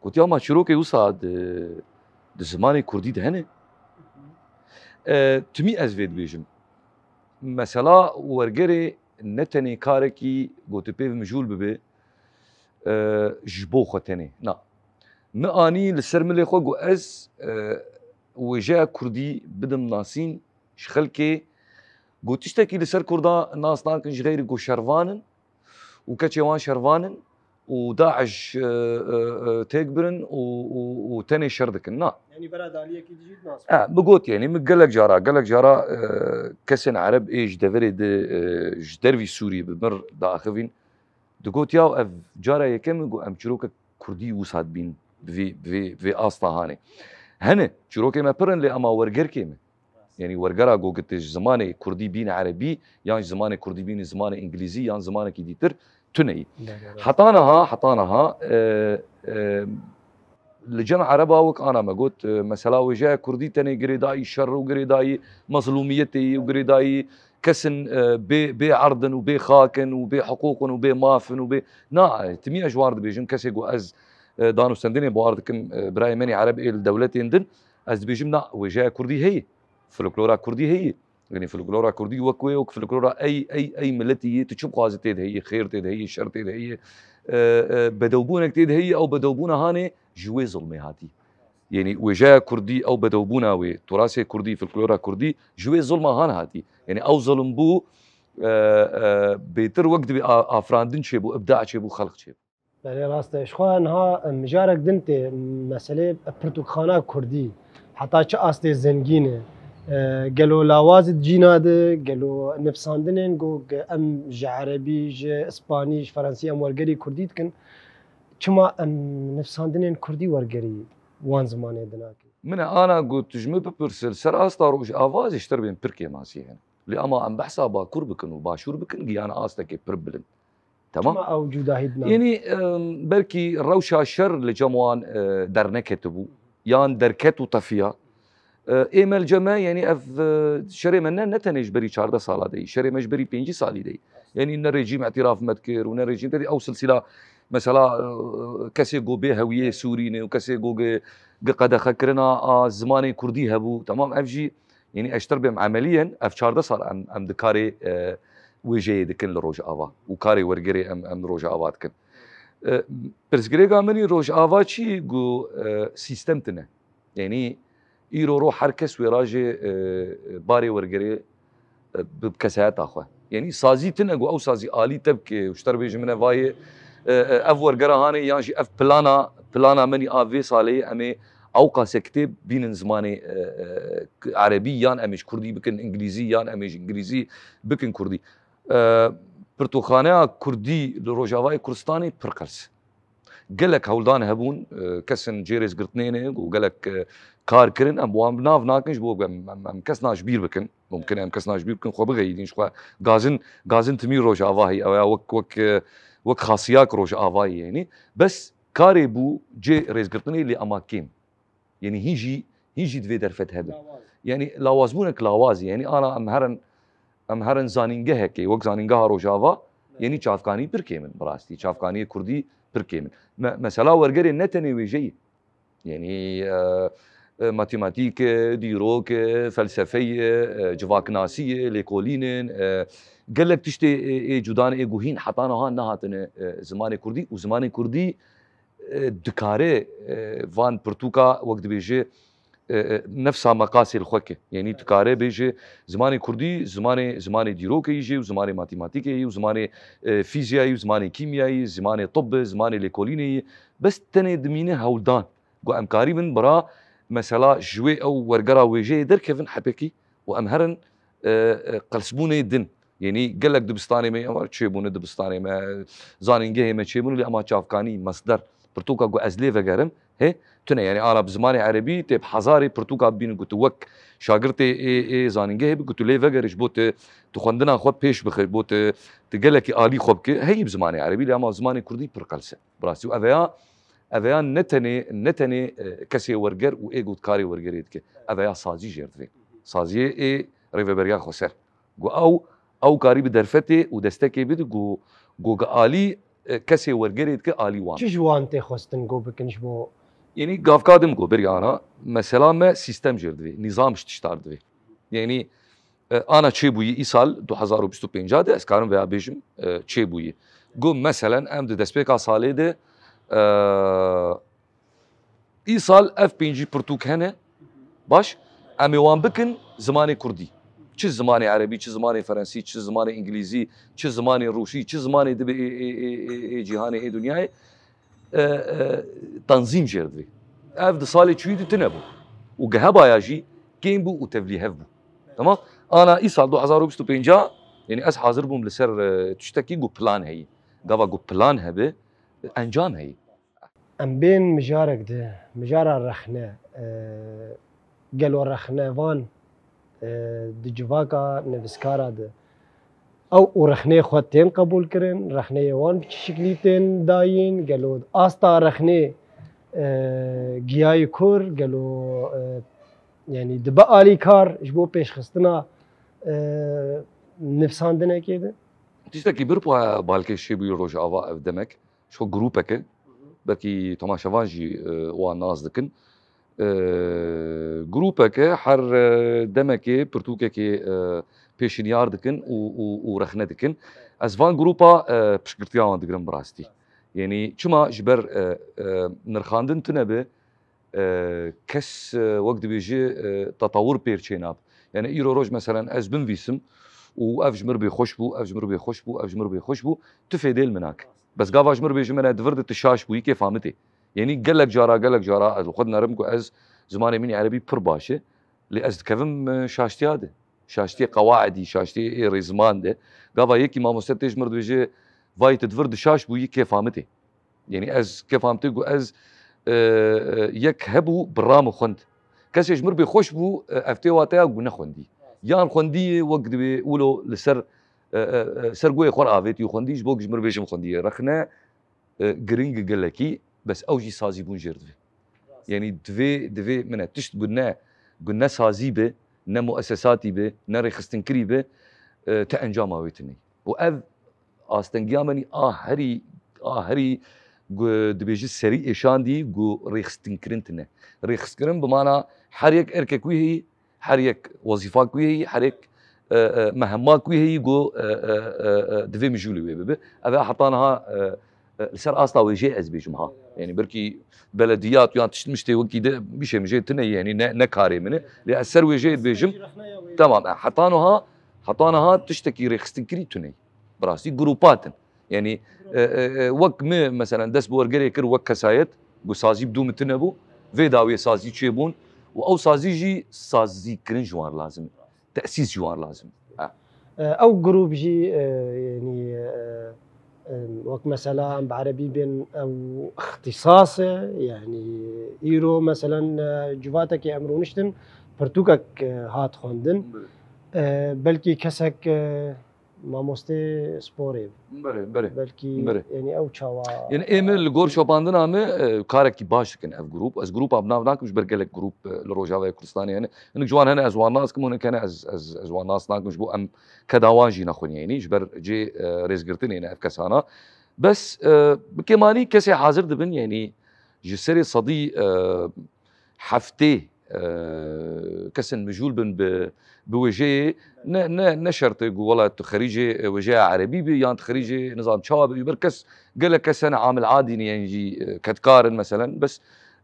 Gotiya ma çîrokê wisa di, di zimanê kurdî de hene? E, timî ez vê dibêjim. Mesela wergerê ne tenê karekî gotipêv mijûl bibe, e, ji bo xwe tenê. Na. Min anî li ser milê xwe got ez, e, wêjeya kurdî bidim nasîn ji xelkê. Got tiştekî li ser kurda nas nakin ji xeyrî got şervan in û keçê wan şervan in û DAIŞ, e, e, e, têk birin û, û, û tenê şer dikin. Na. Yanî vera daliyekî dijî nas. E, bi got, yanî min gelek cara, gelek cara, e, kesên Ereb ê ji deverê di, e, ji dervî Sûriyê bi mir diaxivîn. Digot ya ev cara yekem e ku em çîrokek kurdî wisa dibîn bi vê, bi vê, bi vê asta hanê. Hene, çîrokê me pir in lê ema wergerkê me. Yanî wergera ku gotê ji zimanê kurdî bîne erebî, yan ji zimanê kurdî bîne zimanê îngilîzî, yan zimanekî dîtir tune yî. Heta niha, heta niha, e, e, li cem ereba wek ana me got, e, mesela wêjeya kurdî tenê girêdayî şer û girêdayî mezlûmiyetê yî û girêdayî kesin, e, bê, bê erd in û bê xak in û bê hiqûq in û bê maf in û bê, na, e, timî ez ji wan dibêjim, kesê ku ez, e, danûstendinê bawer dikim, e, birayê me nê ereb ê li dewletên din, ez dibêjim na, wêjeya kurdî heye, folklora kurdî heye. Yanî folklora kurdî wek wê, wek folklora ey, ey, ey miletî yê, tu çi bixwazî tê de heye, xêr tê de heye, şer tê de heye, e, e, bedewbûnek tê de heye, ew bedewbûna hanê ji wê zilmê hatî. Yanî wêjeya kurdî, ew bedewbûna wê, turasê kurdî, folklora kurdî ji wê zilma han hatî. Yanî ew zilim bû, e, e, bêtir wek dibê a-, afirandin çêbû, ibda çêbû, xelq çêbû. Belê rast e. Ji xwe niha, e, mijarek din tê meselê pirtûkxana kurdî. Heta çi astê zengîn e? E, gelo lawaz di cîna de, gelo nivsandinên ku ge-, em ji erebî, ji îspanî, ji fransî em wergerî kurdî dikin. Çima em nivsandinên kurdî wergerî wan zimanê dinakin? Min e ana got, tu ji min bipirse, li ser asta Rojava ez ê ji te re bêm pir kêmasî hene. Lê ema em behsa Bakur bikin û Başûr bikin, giyane astekê pir bilind. Tamam. Çima ew cudahî dinan? Yanî, em, belkî rewşa şer li cem wan, e, derneketibû. Yan derket û tefiya. E, ê me li cem me, yanî ev, e, şerê me ne, ne tenê ji berî çardeh sala de yî. Şerê me ji berî pêncî salî de yî. Yanî ne rejîm îtîraf me dikir û ne rejîm te dî ew silsîla, mesela, e, kesê ku bê hewiyê Sûrî ne û kesê ku gi, gi qedexe kirina a zimanê kurdî hebû. Tamam, ev jî Yanî ez ji te re bêm emeliyen, ev çardeh sal em, em di karê, e, wêjeyê dikin li Rojava û karê wergerê em, em li Rojava dikin. E, pirsgirêka min î Rojava çi ku, e, sîstem tune. Yanî îro ro her kes wê rajê, e, barê wergerê, e, bi kesayeta xwe. Yanî sazî tune ku ew sazî alî te bike û ji te re bêjim min e vayê, e, e, ev wergera hanê yan jî ev plana, plana min î a vê salê em ê ewqas e kitêb bînin zimanê, e, e, k-, erebî yan em ê ji kurdî bikin îngilîzî yan em ê ji îngilîzî bikin kurdî. E, pirtûkxaneya kurdî li Rojavayê Kurdistanê pir qels. Gelek hewldan hebûn, e, kesên cê rêzgirtinê ne û gelek, e, kar kirin, em bi wan bi nav nakin ji bo em, em, em kes na ji bîr bikin. Mumkin e em kes na ji bîr bikin, xwe bixeyidîn ji xwe. Gazin, gazin timî Rojava heye, ew ya wek, wek, e, wek xasiyak Rojavayê yanî. Bes karê bû cê rêzgirtinê lê ema kêm. Yanî hîn jî, hîn jî di vê derfet hebe. Lawaz. Yanî lawazbûnek lawaz e. Yanî ana em herin, em herin zanîngehekê, wek zanîngeha Rojava, yanî çavkanî pir kêm in bi rastî. Çavkaniyê kurdî pir kêm in. Me-, mesela wergerê ne tenê wêjeyî. Yanî, e, e, matematîk e, dîrok e, felsefe ye, e, civaknasî ye, lêkolîn in, e, gelek tiştê ê, ê cudan ê ku hîn heta niha nehatine, e, zimanê kurdî û zimanê kurdî, e, dikare, e, van pirtûka wek dibêje, e, e, nefsa meqasê li xwe ke. Yanî dikare bêje zimanê kurdî, zimanê, zimanê dîrokê yî jî û zimanê matematîkê yî û zimanê, e, fîziyayî û zimanê kîmyayî, zimanê tibbê, zimanê lêkolînê yî. Bes tenê dimîne hewldan. Ku em karîbin bira mesela ji wê ew wergera wêjeyê derkevin hepekî û em herin, e, e, qelsbûnê din. Yanî gelek dibistanê me, ew çêbûne dibistanê me, zanîngehê me çêbûne lê ema çavkanî, mesder, pirtûka ku ez lê vegerim, hê, tune. Yanî ana bi zimanê erebî tê bi hezarê pirtûka bibînin ku tu wek şagirtê ê, ê zanîngehê bi ku tu lê vegerî ji bo tu, tu xwendina xwe pêş bixî, bo tu, tu gelekî alî xwe bikî, heyî bi zimanê erebî lê ema zimanê kurdî pir qels e. Bi rastî û ev ya, ev ya ne tenê, ne tenê, e, kesê werger û ê ku karê wergerê dike. Ev ya sazî jêr divê. Saziyê ê Rêveberiya Xweser. Ku ew, ew karî bi derfetê û destekê bide ku, Go gi alî, e, kesê wergerê dike alî wan. Çi ji wan tê xwestin go bikin ji bo? Yanî gavka din go berî ana, mesela me sîstem jêr divê, nîzam ji tiştar divê. Yanî, e, ana çêbûyî îsal du hezar û bîst û pênc de ez karim veya bêjim, e, çêbûyî. Go meselen em di destpêka salê de, e, Îsal ev pêncî pirtûk hene, baş, em ê wan bikin zimanê kurdî. Çi zimanê erebî, çi zimanê ferensî, çi zimanê îngilîzî, çi zimanê rûsî, çi zimanê dibê ê, ê, ê, ê, ê cîhanê, ê dinyayê, e, e, tanzîm jêr divê. Ev di salê çûyî de tune bû. Û gehebaya jî kêm bû û tevlîhev bû. Tamam? Ana îsal du hezar û bîst û pênc, yanî ez hazir bûm li ser, e, tiştekî ku plan heyî. Gava ku plan hebe, encam heyî. Em bên mijarek di, mijara rexne, e, gelo rexnevan, e, di civaka nivîskara de ew û rexneyê xwe tên qebûl kirin, rexneyê wan bi çi şiklî tên dayîn, gelo asta rexnê, e, giyayî kur, gelo, e, yanî dibe alîkar ji bo pêşxistina, e, nivîsandinekê de? Tiştekî bir balkêş çêbûyî Rojava ev demek. Ji xwe grûpeke, belkî temaşevan jî, e, wan nas dikin. E, grûpeke her, e, demekê pirtûkekê, e, pêşinyar dikin û, û, û rexne dikin. Ez van grûpa, e, piştgirtiya wan digirim bi rastî. Yanî çima ji ber, e, e, nirxandin tune be, e, kes, e, wek dibêje, e, tetewir pêr çênab. Yani îro roj meselen ez binvîsim û ev ji mir bê xweş bû, ev ji mir bê xweş bû, ev ji mir bê xweş bû, tu fêdê li min nake. Bes gava ji mir bêjim, mene di vir de tu şaş bûyî, kêfa min tê. Yanî gelek cara, gelek cara ez li xwe dinerim ku ez zimanê min erebî pir baş e. Lê ez dikevim, e, şaştiya de. Şaştiyê qewaidî, şaştiyê ê rêziman de. Gava yekî mamoste tê ji mir dibêje, vay tu di vir de şaş bûyî, kêfa min tê. Yanî ez kêfa min tê ku ez, e, e, yek hebû bi ra min xwend. Kesê ji mir bê xweş bû, e, ev tê wateya ku nexwendî. Yan xwendî wek dibê wilo li ser, e, e, e, ser guhê xwe re avêtî û xwendî ji bo ku ji mir bêjim xwendî. Rexne, e, giring e gelekî, bes ew jî sazîbûn jêr divê. Yanî divê, divê min e tişt ku ne, ku ne sazî be, ne muessesatî be, ne rêxistinkirî be, e, ti encama wê tune ye. Û ev astengiya min a herî, a herî ku dibêjî serî êşandî ku rêxistinkirin tune. Rêxistinkirin bi mana her yek erkek wî heyî, her yek wezîfak wî heyî, her yek, e, e, mehemmak wî heyî ku, e, e, e, e, divê mijûlê wê bibe. Ev e heta niha, e, e, li ser asta wêjeyê ez bêjim ha. Yanî belkî belediyat yan tişt miştê wekî de bişê mijê tune ye, yanî ne, ne karê min e. Lê ez ser wêjeyê dibêjim. Tamam, e, heta niha, heta niha tiştekî rêxistinkirî tune ye. Bi rastî grûpat in. Yanî, e, e, e, wek min, meselen, dest bi wergerê kir wek kesayet, ku sazî bi dû min tune bû, vê dawiyê sazî çêbûn û ew sazî jî sazîkirin ji wan lazim e. Tesîs ji wan lazim e. Ha. E, ew grûp jî, e, yanî, e, e, wek mesela em bi erebî bên ew îxtîsas e, yanî îro, meselen, e, civatekê em rûniştin, pirtûkek, e, hat xwendin. Belê. E, belkî kesek, e, Mamostê sporê. Belê, belê. Belkî, belê, yanî ew çawa. Yanî ê min li gor şopandina me, e, karekî baş dikin ev grûp. Ez grûpa bi nav nakim ji ber gelek grûp, e, li Rojavayê Kurdistanê hene. Hinek ji wan hene ez wan nas kim, hinek hene ez, ez, ez wan nas nakim ji bo em keda wan jî nexwin yanî. Ji ber cê, e, rêzgirtinê ne ev kesana. Bes, e, bi kêmanî kesê hazir dibin yanî ji serê sedî, e, heftê, e, kesên mijûl bin bi, bi wêjeyê, ne, ne, ne şert e ku wela tu xerîcê, e, wêjeya erebî bî, yan tu xerîcê nizam çawa bî, ber kes, gelek kes hene amil adî ne, yên jî, e, kedkar in meselen, bes,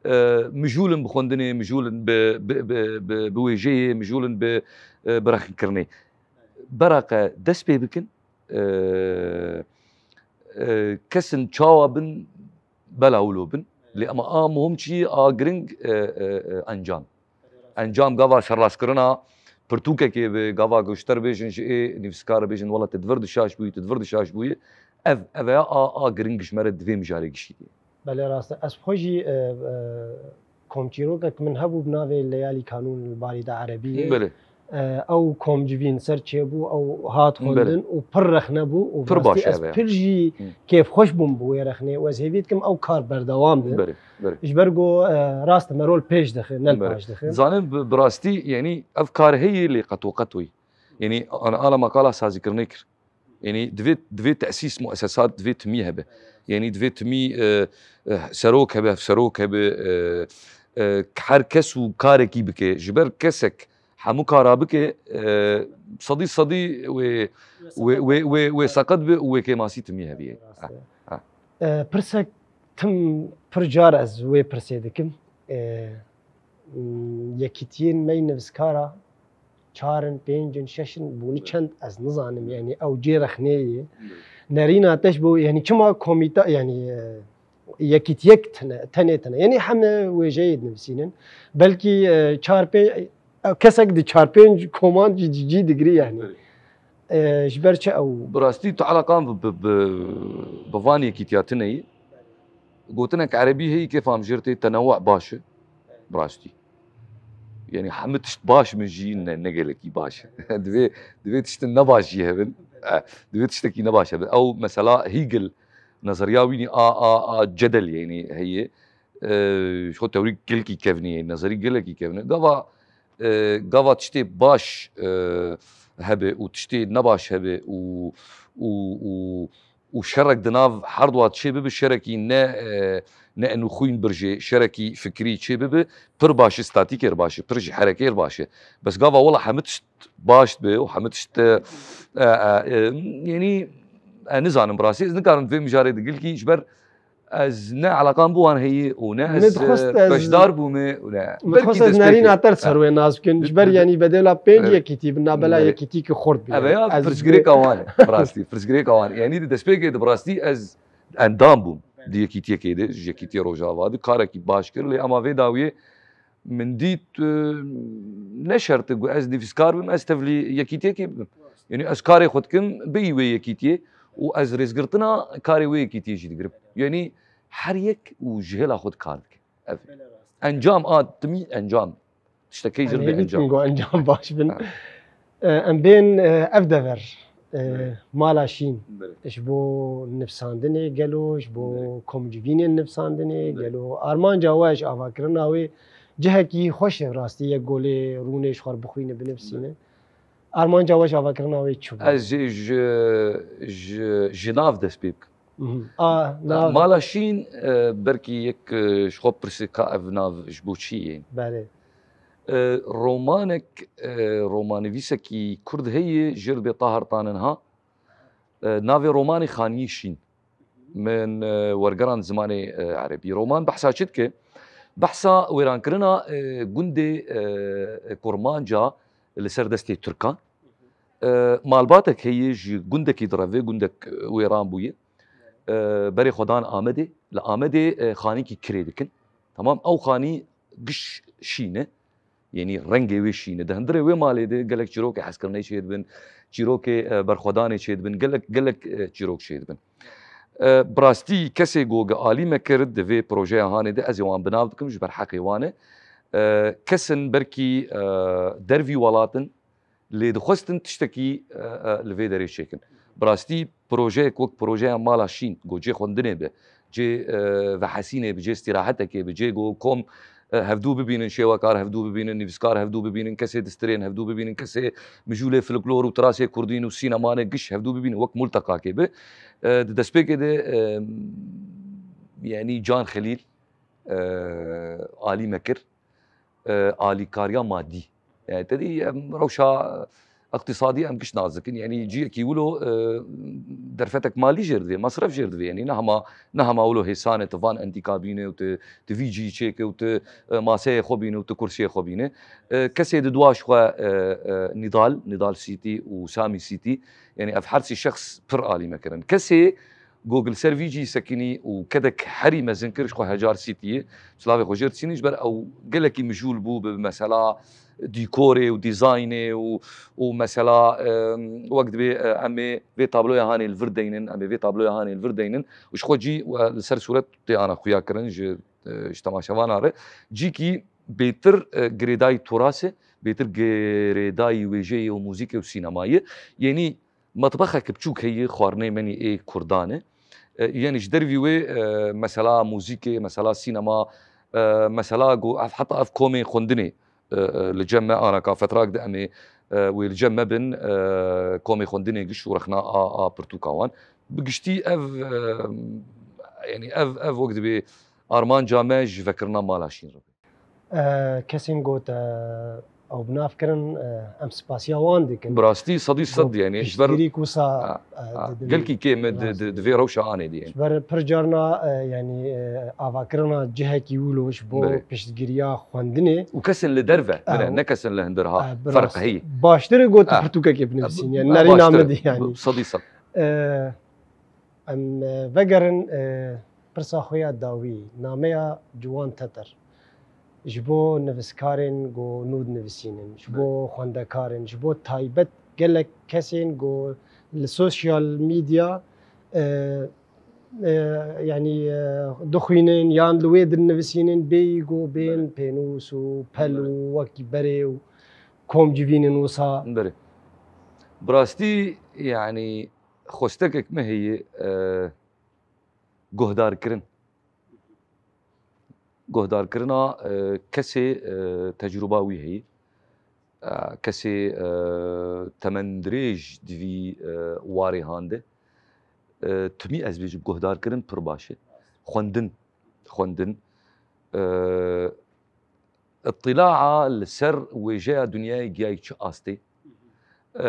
e, mijûl in bi xwendinê, mijûl in bi, bi, bi, bi, bi wêjeyê, mijûl in bi, e, bi rexnkirinê. Beraqe dest pê bikin, e, e, kesin çawa bin, bela wilo bin. Lê ema a muhim çi, a giring, e, e, e, encam. Encam gava şerraskirina pirtûkekê bi, gava goşter bêjin ji ê nivîskar bêjin, wela tu di vir de şaş bûyî, tu di vir de şaş bûyî. Ev, ev e a, a giring ji me re di vê mijarê giştî de. Belê rast e. Ez xwe jî, e, e, komçîrokek min hebû bi navê Leyalî Kanûn li barî de erebî ye. Belê. E, ew komcivîn ser çêbû, ew hat xwendin û pir rexne bû û bi rastî ez pir jî kêfxweş bûm bi wê rexnê û ez hêvî dikim ew kar berdewam be. Belê, belê. Ji ber ku, e, rast e, me rol pêş dixe, ne li paş dixe. Zanin bi, bi rastî, yanî ev kar heye lê qetoqetoyî. Yanî ana ala me qala sazîkirinê kir. Yanî divê, divê tesîs muesesat divê timî hebe. Yanî divê timî, e, e, serok hebe, hevserok hebe, e, e, her kes û karekî bike. Ji ber kesek hemû kara bike, e, sedî sedî wê, wê, wê, wê, wê seqet be û wê kêmasî timî hebiye. Rast e. Ha, ha. E, pirsek tim pir car ez wê pirsê dikim. E, m, yekîtiyên me yî nivîskara çar in, pênc in, şeş in, bûnî çend ez nizanim, yanî ew cê rexneyê ye. Nerîna te ji bo, yanî çima komîta, yanî, e, yekîtiyek tine, tenê tine. Yanî heme wêjeyê dinivîsînin. Belkî, e, çar pê-, e, kesek di çar pênc koman jî cî digirî yanî. E, ji ber çi ew? Bi rastî tu eleqan bi, bi, bi, bi van yekîtiya tine yî. Gotinek erebî heyî kêfa min jê re tê, tenewu baş e. Bi rastî. Yanî hemû tişt baş min jî ne, ne gelekî baş e. Divê, divê tiştin ne baş jî hebin. E, divê tiştekî ne baş hebin. Ew mesela Hegel, nezeriya wî nî a, a, a cedel yanî heye. E, ji xwe tewrî gelekî kevnî ye, nezerî gelekî kevnî. Gava, e, gava tiştê baş, e, hebe û tiştê nebaş hebe û, û, û, û şerek di nav her dua çê bibe, şerekî ne, e, ne enûxwîn birjê, şerekî fikrî çê bibe, pir baş e, statîkê re baş e, pir ji herekê re baş e. Bes gava wela hemû tişt baş dibe û hemû tişt, e, e, e, yanî, e, nizanim bi rastî, ez nikarim vê mijarê de gilkî, ji ber ez ne eleqam bi wan heye û ne ez, e, beşdar bûme û ne. Min dixwest ez nerîna te li ser wê nas bikin. Ji ber yanî bedêla pênc yekîtî bin, nabela yekîtî ki xurt bî. Eve ya pirsgirêka wan e. Bi rastî, pirsgirêka wan e. Yanî di destpêkê de bi rastî ez endam bûm di yekîtiyekê de, ji Yekîtiya Rojava de karekî baş kir, lê ema vê dawiyê min dît, e, ne şert e ku ez nivîskar bim, ez tevlî yekîtiyekê bibim. Yanî ez karê xwe dikim, bêyî wê yekîtiyê û ez rêzgirtina karê wê yekîtiyê jî digirim. Yanî her yek û ji hêla xwe dikar dike. Ev encam a timî encam. Tiştekê jir bê encam. Ku encam baş bin. Ha. E, em bên, e, ev dever, e, Belê. Mala Şîn. Belê. Ji bo nivsandinê gelo, ji bo Belê. Komcivînên nivsandinê Belê. Gelo. Armanca we ji avakirina wê cihekî xweş e rastî, yek golê rûnê ji xwe re bixwîne, binivsîne. Belê. Armanca we ji avakirina wê çi bû? Ez jî ji, ji, ji nav dest pê bikim. Mhm. A, nav. Mala Şîn, e, belkî yek, e, ji xwe pirsê ka ev nav ji bo çi yê? Belê. E, romanek, e, romanivîsekî kurd heye, jê re dibê Tahar Tanin ha. E, navê romanê Xaniyê Şîn. Min, e, wergerand zimanê, e, erebî. Roman behsa çi dike? Behsa wêrankirina, e, gundê, e, Kurmanca li ser destê Tirkan. E, malbatek heye ji gundekî direve, gundek, e, wêran bûye. E, berê xwe dan Amedê. Li Amedê, e, xanîkî kirê dikin. Tamam, ew xanî giş şîn e. Yanî rengê wê şîn e. Di hundirê wê malê de gelek çîrokê hezkirinê çêdibin, çîrokê, e, berxwedanê çêdibin, gelek, gelek, e, çîrok çêdibin. E, bi rastî kesê ku gi alî me kir di vê projeya hanê de, ez ê wan bi nav dikim, ji ber heqê wan e. E, kes in belkî, e, dervî welat in, lê dixwestin tiştekî, e, e, li vê derê çêkin. Bi rastî projeyek wek projeya Mala Şîn, ku cê xwendinê be, cê, e, vehesînê be, cê îstîrahetekê be, cê ku kom, e, hevdû bibînin, şêwekar hevdû bibînin, nivîskar hevdû bibînin, kesê distirên hevdû bibînin, kesê mijûlê folklor û tirasê kurdîn û sînemanê giş hevdû bibînin, wek multeqakê be. E, di destpêkê de, e, yanî Can Xelîl, e, alî me kir, e, alîkariya madî. Yani te dî em rewşa iqtîsadî em giş nas dikin. Yani ciyekî wilo, e, derfetek malî jêr divê, masref jêr divê. Yani ne hema, ne hema wilo hêsan e tu van entîka bîne û tu, tu vî cihî çêke û tu, e, maseyê xwe bîne û tu kursiyê xwe bîne. E, kesê di dua ji xwe, e, e, Nîdal, Nîdal City û Sami City. Yani ev her sî şexs pir alî me kirin. Kesê Google ser vî cî sekinî û kedek herî mezin kir ji xwe Hecar City ye. Silavê xwe jê re dişînin, ji ber ew gelekî mijûl bû bi mesela dîkorê û dîzaynê û, û mesela, em, wek dibê, e, em ê vê tabloya hanê li vir deynin, em ê vê tabloya hanê li vir deynin û ji xwe cî we li ser sûret tê ana xuya kirin ji, e, ji temaşevana re. Cîkî bêtir, e, girêdayî turas e, bêtir girêdayî wêjeyê û muzîkê û sînemayê. Yenî Metbexek biçûk heye, xwarinê menî ê kurdan e. E, yanî ji dervî wê, e, mesela muzîkê, mesela sînema, e, mesela ku ev, heta ev komê xwendinê, e, e, li cem me anaka fetrak de em ê, e, wê li cem me bin, e, komê xwendinê giş û rexna a, a pirtûka wan. Bi giştî ev, e, yanî ev, ev wek dibê armanca me ji vekirina mala şîn re. E, kesên got, e, ew bi nav kirin, e, em spasiya wan dikin. Bi rastî sedî sed, yanî ji ber piştgirî ku sa, ha, e, ha, di, di, gelkî kêm e di, rast, di, di vê rewşa anê de, yanî. Ji ber pir carna, e, yanî, e, avakirina cihekî wilo ji bo, belê, piştgiriya xwendinê. Û kesên li derve, e, ne, ne kesên li hundir ha, e, bi ferq rastî heye. Baştir e got, e, pirtûkekê binivîsîn, e, yanî, e, nerîna baştir e, min de, yanî. Sedî sed. E, Em, e, vegerin, e, pirsa xwe ya dawî, nameya Ciwan Teter. Ji bo nivîskarên ku nû dinivîsînin, ji bo xwendekarên, ji bo taybet gelek kesên ku li sosyal medya, e, e, yanî, e, dixwînin yan li wê dinivîsînin, bêyî ku bên pênûs û pel û wekî berê û kom civînin wisa. Berê. Bi rastî, yanî, xwestekek me heye, e, guhdarkirin. Guhdarkirina, e, kesê, e, tecrûba wî heye. E, kesê, e, temendirêj di vî, e, warê han de. E, timî ez bêjim guhdarkirin pir baş e. Xwendin, xwendin. E, Îtîlaa li ser wêjeya dinyayê giyayî çi astê. E,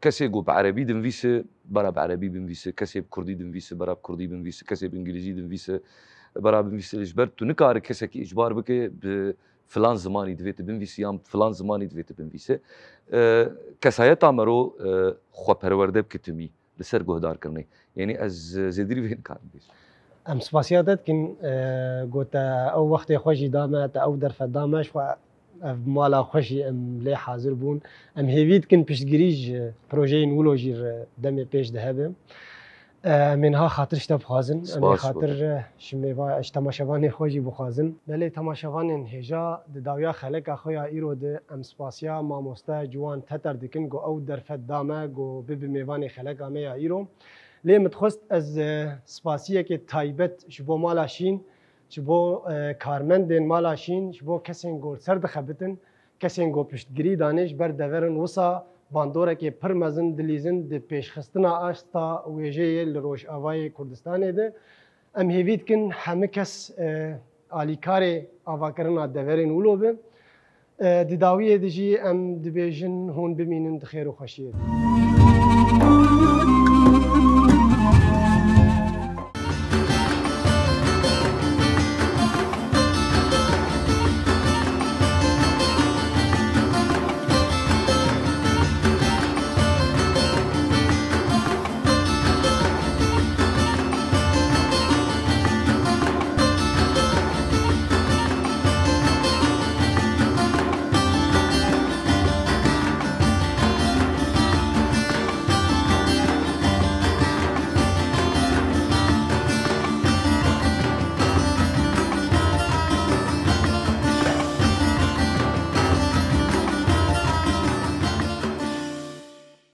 kesê ku bi erebî dinivîse, bera bi erebî binivîse, kesê bi kurdî dinivîse, bera bi kurdî binivîse, kesê bi îngilîzî dinivîse, bera binivîse. Ji ber tu nikare kesekî îcbar bike bi filan zimanî divê tu binivîsî yan bi filan zimanî divê tu binivîse. E, kesayeta mero, e, xwe perwerde bike timî li ser guhdarkirinê. Yanî ez zêdirî vê nikarim bêjim. Em spasiya te dikin, e, ku te ew wextê xwe jî da me, te ew derfet da me, ji xwe ev mala xwe jî em lê hazir bûn. Em hêvî dikin piştgirî ji projeyên wilo jî re demê pêş de hebe. E, em ê niha xatir ji te bixwazin. Em ê xatir, e, ji mêva-, ji temaşevanê xwe jî bixwazin. Belê temaşevanên hêja, di dawiya xeleka xwe ya îro de em spasiya mamoste Ciwan Teter dikin ku ew derfet da me ku bibe mêvanê xeleka me ya îro. Lê min dixwest ez, e, spasiyekê taybet ji bo mala şîn, ji bo, e, karmendên mala şîn, ji bo kesên ku li ser dixebitin, kesên ku piştgirî danê ji ber deverin wisa bandorekê pir mezin dilîzin di pêşxistina asta wêjeyê li Rojavayê Kurdistanê de. Em hêvî dikin hemî kes, e, alîkarê avakirina deverên wilo be. E, di dawiyê de jî em dibêjin hûn bimînin di xêr û xweşiyê de.